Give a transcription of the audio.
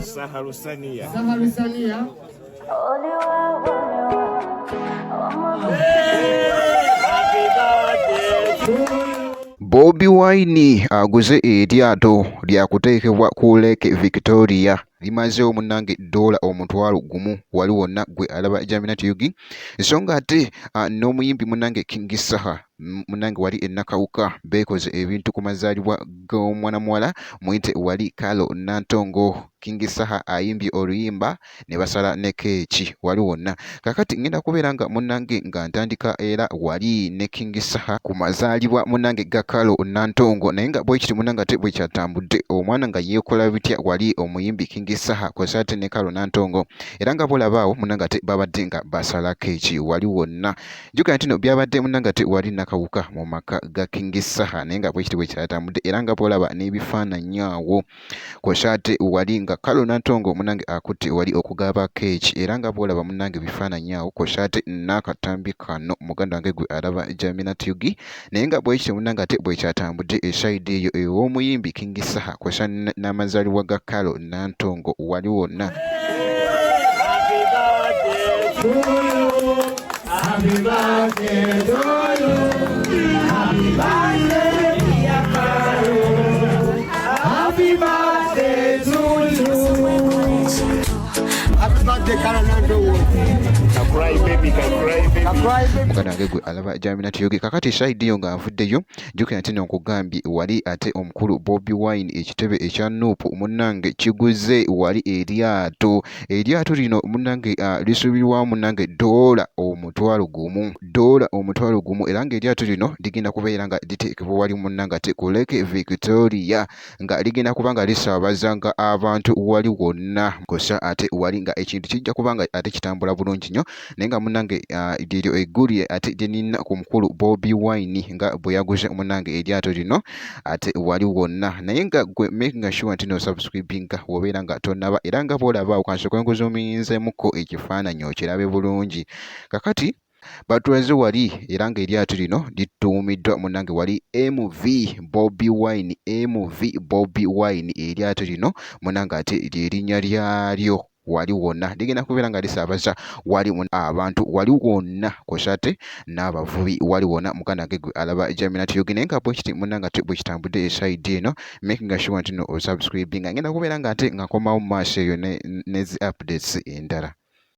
Saharusania. Saharusania. Bobi Wine aguze eryato lya kuteekebwa ku Lake Victoria limazeewo munnange ddoola 10,000 wali wonna gwe alaba Jaminat Ug so nga ate n'omuyimbi munnange King Saha munnange wali e Nakawuka beekoze ebintu ku mazaalibwa g'omwana muwala muyite wali Carol Nantongo. King Saha ayimbye oluyimba ne basala ne keeki wali wonna. Kakati ngenda kubeera nga munnange nga ntandika era wali ne King Saha ku mazaalibwa munnange ga Carol Nantongo, naye nga bwekiti munnange ate bwekyatambudde omwana nga yeekola bitya wali omuyimbi King Saha kw'ossa ate ne Carol Nantongo, era nga bw'olaba awo munnange ate babadde nga basala keeki wali wonna. Jjukira nti no byabadde munnange ate wali Nakawuka mu maka ga King Saha, naye nga bwekiti bwekyatambudde era nga bw'olaba n'ebifaananyi awo kw'ossa ate wali nga Carol Nantongo munnange akutte wali okugaba keeki, era nga bw'olaba munnange ebifaananyi awo kw'ossa ate n'akatambi kano muganda wange gwe alaba Jaminat Ug, naye nga bwekityo munnange ate bwekyatambudde esayidi eyo ew'omuyimbi King Saha kw'ossa n'amazaalibwa ga Carol Nantongo wali wonna. Happy birthday to you. Happy birthday, dear Carol. Happy birthday to you. Happy birthday, Carol Nantongo. Cry baby, cry baby. Cry baby. Muganda wange gwe alaba Jaminat Ug, kakati esayidi eyo nga nvuddeyo jjukira nti nno nkugambye wali ate omukulu Bobi Wine ekitebe ekya NUP munnange kiguze wali eryato. Eryato lino munnange lisuubirwamu munnange ddoola 10,000, ddoola 10,000, era ng'eryato lino ligenda kubeera nga liteekebwa wali munnange ate ku Lake Victoria, nga ligenda kuba nga lisaabazanga abantu wali wonna kw'ossa ate wali nga ekintu kijja kuba nga ate kitambula bulungi nnyo, naye nga munnange lyeryo eggulire ate lye nnina ku mukulu Bobi Wine nga bwe yaguze munnange eryato lino ate wali wonna. Naye nga gwe making sure nti no subscribinga w'obeera nga tonnaba, era nga bw'olaba awo kansooke nkuzuuminzeemuko ekifaananyi okirabe bulungi. Kakati batulaze wali era ng'eryato lino lituumiddwa munnange wali MV Bobi Wine, MV Bobi Wine. Eryato lino munnange ate ly'erinnya lyalyo wali wonna, ligenda kubeera nga lisaabaza wali abantu wali wonna kw'ossa ate n'abavubi wali wonna. Muganda wange gwe alaba Jaminat Ug, naye nga bwekiti munnange ate bwe kitambudde esayidi eno, making sure nti no osubscribinga, ngenda kubeera nga ate nga nkomawo mu maaso eyo ne zi updates endala.